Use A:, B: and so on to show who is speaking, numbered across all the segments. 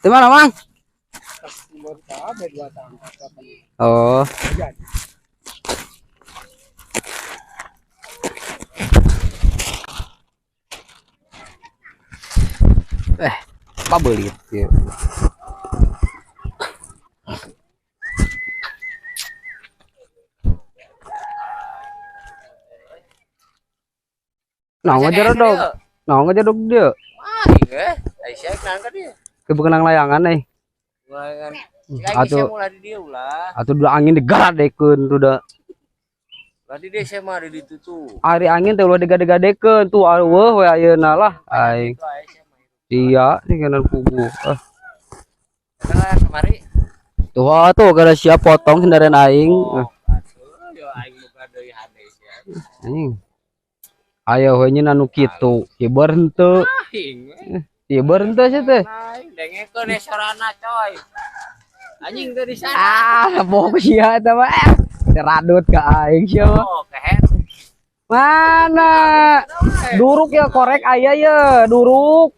A: Di mana, Mang? Oh. Eh, pabelit ya. Nah, ngajarodog. Nah, ngajarodog dia.
B: Wah, eh, ka dia.
A: Kebekenang layangan nih.
B: Layangan.
A: Atuh
B: ulah di dia ulah.
A: Atuh udah angin digaradekeun tuh da.
B: Ulah di dia sia mah di ditu tuh.
A: Ari angin teh ulah digade-gadekeun tuh eueuh we ayeuna lah aing. Iya, tinggalan kubu. Ah.
B: Lah kemari.
A: Tuh atuh gara siap potong sendirian aing.
B: Oh, atuh yo aing boga deui hade sia.
A: Anjing. Ayo we nyeun anu kitu, hiber henteu.
B: Aing.
A: Hiber henteu sia teh.
B: Dengekeun we sorana coy. Anjing teh di sana.
A: Ah, bohong sia eta mah. Teradut ka aing sia mah.
B: Oh, kehen.
A: Mana? Duruk ya korek aya ya, duruk.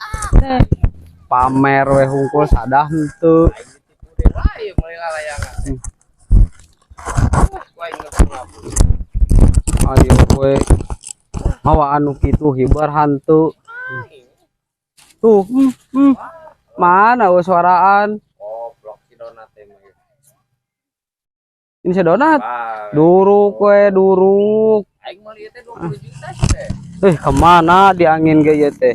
A: Pamer we hungkul sadah henteu.
B: Aing ditipu deui wae meuli lalayangan. Ku aing ngapu-ngapu.
A: Ayo we. Mawa anu kitu hiber hantu. Tuh, mana we suaraan?
B: Goblok si Donat teh mah.
A: Ini si Donat. Duruk we, duruk.
B: Aing meuli ieu teh 20 juta sih teh.
A: Kemana di angin ge ieu teh?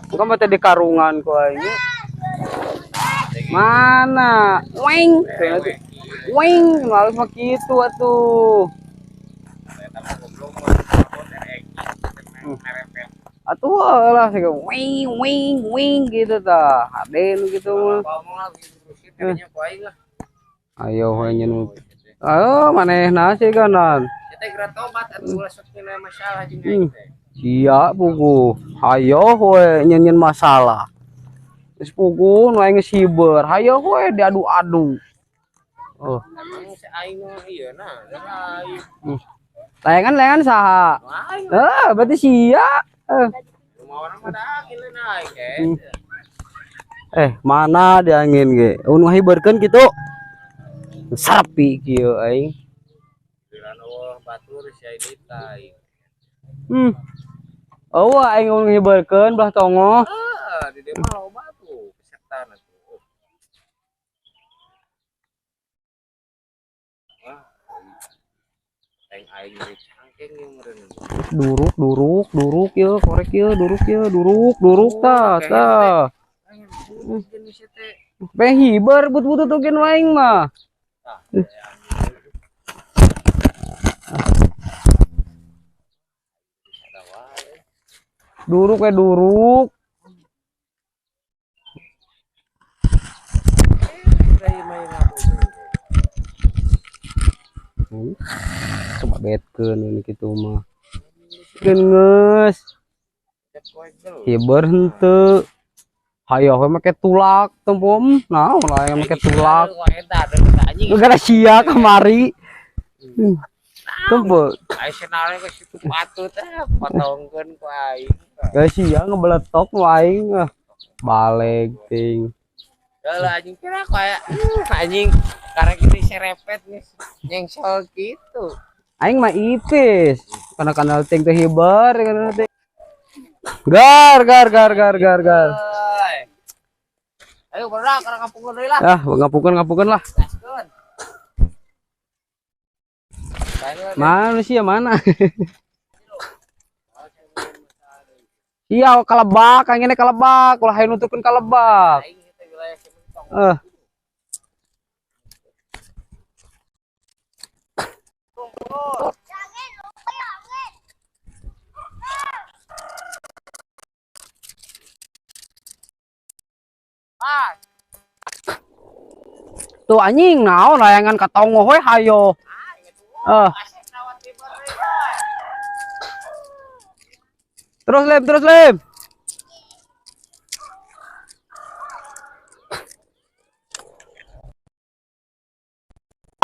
A: Bukan mah teh di karungan ku aing. Mana? Wing. Wing, halus mah kitu atuh. Atuh lah sih wing wing wing gitu tah. Hade nu kitu mah. Ayo we nyeun. Ayo manehna sih kanan.
B: Kita geura tobat atuh ulah sok tina masalah jeung aing teh.
A: Sia puguh. Hayo we nyeun masalah. Geus puguh nu aing geus hiber. Hayo we diadu-adu. Oh.
B: Emang si aing mah ieu na, aing.
A: Layangan-layangan saha? Eh, berarti sia. Eh, mana di angin ge? Nu hiberkeun kitu. Sapi kieu aing. Oh, aing nu hiberkeun belah tongoh.
B: Heeh, di dieu mah loba tuh peserta tuh. Wah. Aing aing nyeri cangkeng ieu meureun.
A: Duruk, duruk, duruk ieu, korek ieu, duruk ieu, duruk, duruk tah, tah. Beh hiber but-butut oge nu aing mah. Duruk we duruk. Coba betkeun ini kitu mah. Geus. Hiber henteu. Hayo we make tulak tempom. Nah, ulah yang make tulak. Gara sia kamari. Tempo.
B: Aing senare ke situ patut teh potongkeun ku aing.
A: Gara sia ngebeletok nu aing. Baleg ting.
B: Lah anjing kira kayak anjing karek ini serepet nih nyengsol gitu.
A: Aing mah ipis. Karena kanal ting teh hiber kana teh. Gar gar gar gar gar gar.
B: Ayo berdak karena kampungkeun deui lah.
A: Ah, ngampungkeun lah. Mana sih ya mana? Iya, kalebak, anginnya kalebak, ulah hayu nuturkeun kalebak. Tuh anjing naon layangan ka tongoh we hayo. Terus lem, terus lem.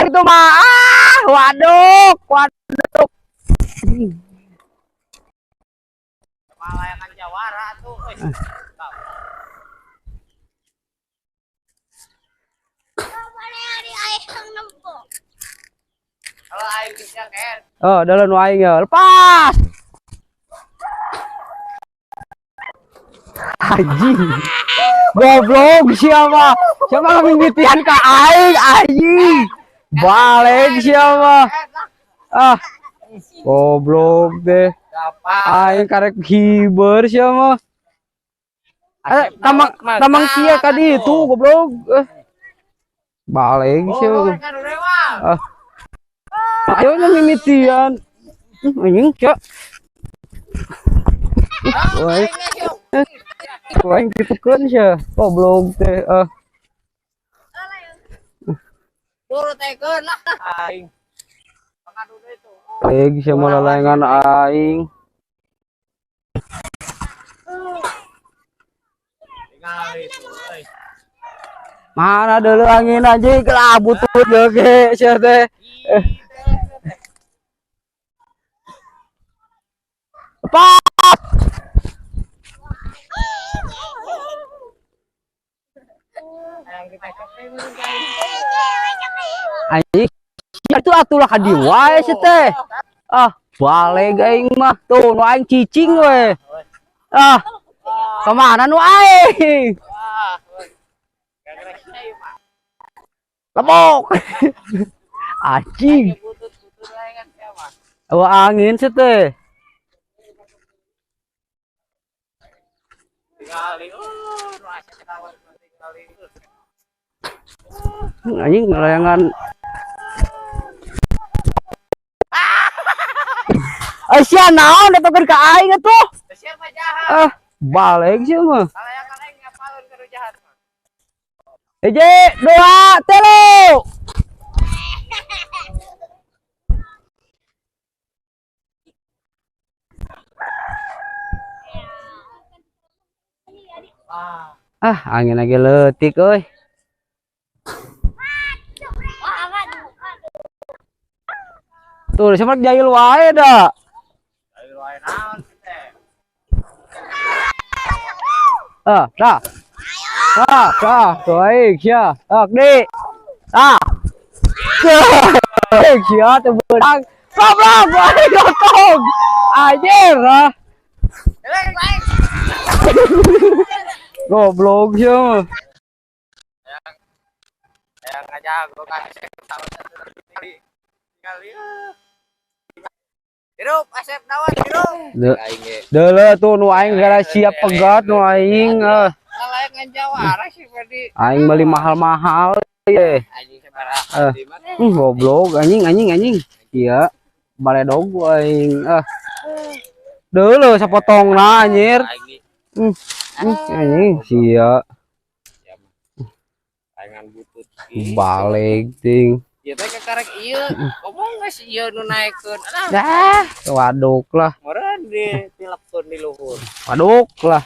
A: Itu mah ah, waduk, waduk.
B: Layangan jawara tuh. Aing bisa kan.
A: Oh, deuleu nu aing ya. Lepas. Anjing. Goblok siapa? Siapa ngamimitian ka aing anjing. Balik siapa? Ah. Goblok deh. Aing karek hiber siapa? Tamang tamang sia ka ditu goblok. Balik siapa? Ah. Ayo mimitian. Anjing sia. Woi. Aing ditekeun sia. Goblok teh. Ah.
B: Turut tekeun lah aing.
A: Aing sia malalayangan aing. Mana deuleu angin anjing gelah butut ge sia teh. Lepas. Anjing itu atulah ka dieu wae sia teh. Ah, baleg aing mah tuh nu aing cicing we. Ah. Kemana nu aing? Lemok. Anjing. Wah angin sia teh. Anjing layangan. Sia naon datokeun ka aing atuh?
B: Sia mah jahat.
A: Ah, balik sia mah.
B: Layangan aing ngapalun ka nu jahat mah.
A: Hiji, dua, tilu. Ah, angin lagi leutik euy. Tuh, siapa jahil wae da.
B: Jahil wae naon teh.
A: Ah, dah. Ah, dah, tuh aing sia. Ah, gede. Ah. Sia teu beunang. Goblok, aing gotong. Anjir, ah. Goblok sia mah.
B: Yang ngajago kasih salah satu kali. Hirup Asep Dawat hirup.
A: Deuleu tuh nu aing gara siap pegat nu aing.
B: Layangan jawara sih Ferdi.
A: Aing beli mahal-mahal ye.
B: Anjing sabaraha di mana?
A: Goblok anjing anjing anjing. Iya, baledog aing. Ah. Deuleu sapotongna anjir. Anjing sia.
B: Layangan butut.
A: Balik ting.
B: Ieu teh kakarek ieu, ngomong geus ieu nu naekeun.
A: Dah, waduk lah.
B: Meureun ditilepkeun di luhur.
A: Waduk lah.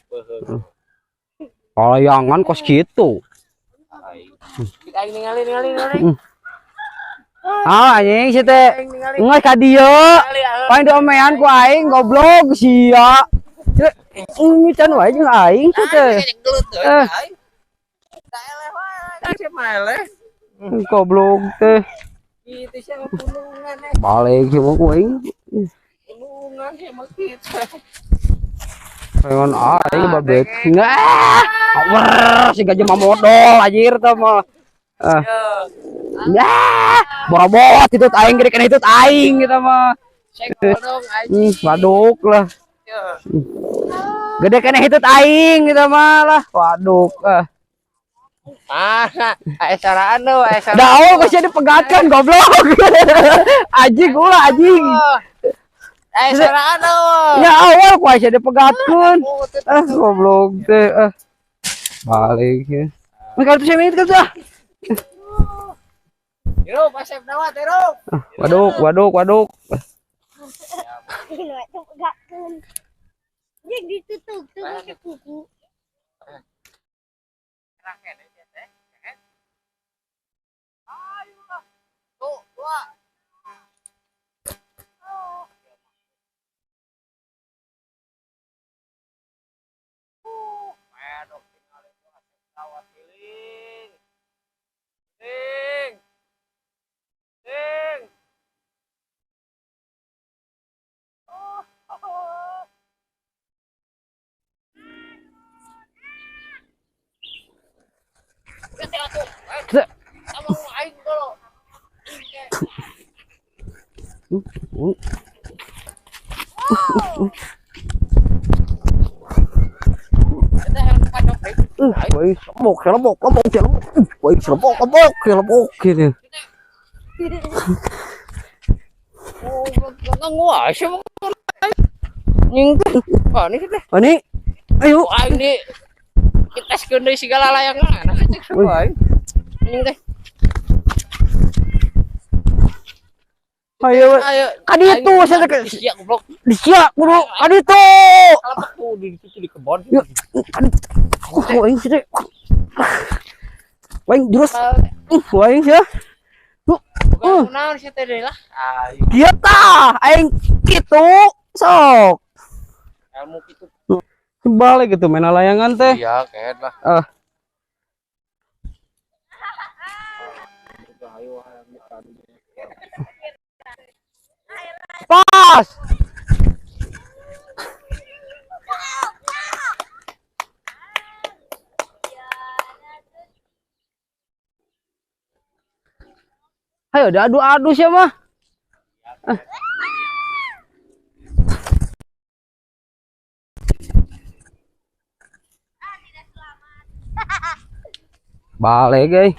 B: Beuheung.
A: Layangan kos kitu.
B: Aing ningali.
A: Ah, anjing si teh. Geus ka dieu. Paling diomean ku aing goblok sia. Can wae jeung aing si teh.
B: Aing. Da eleh wae, sia mah eleh.
A: Goblok teh.
B: Itu sia pulungan eh.
A: Balik sia mah ku aing.
B: Pulungan sia mah kitu.
A: Pengen aing babek. Nah, wer si gajah mah modol anjir teh mah. Ah. Nah, borobot itu aing gede kena itu aing kita mah.
B: Cek dong anjing.
A: Waduk lah. Gede kena hitut aing kita mah lah. Waduk ah.
B: Ah, saraan tuh, saraan.
A: Daun kok jadi dipegatkan goblok. Anjing ulah anjing.
B: Saraan tuh.
A: Ya awal kok sia dipegatkeun. Ah goblok teh ah. Balik ya. Mereka tuh saya kan tuh.
B: Hirup Asep Dawat hirup.
A: Waduk, waduk, waduk.
C: Jeung ditutup tuh ke kuku.
B: Tuh, dua. Medok tinggal itu Asep Dawat giling. Ding. Ding.
A: Woi, lebok, lebok, lebok, lebok. Woi, lebok, lebok, lebok gitu.
B: Oh, nggak sih nying teh. Oh, ini teh.
A: Ini ayo
B: aing di kita deui segala layangan. Aing. Nying teh.
A: Ayo,
B: ayo.
A: Kaditu saya teh.
B: Sia goblok.
A: Sia kudu kaditu.
B: Kalau tuh di situ di kebon.
A: Kaditu. Oh, aing sih. Aing jurus. Aing sih.
B: Bukan naon sih teh lah. Ayo.
A: Kieu tah, aing kitu sok.
B: Ilmu kitu.
A: Balik gitu main layangan teh.
B: Iya, kayak lah.
A: Ah. Pas. Ayo diadu-adu sih mah. Ah. Balik guys.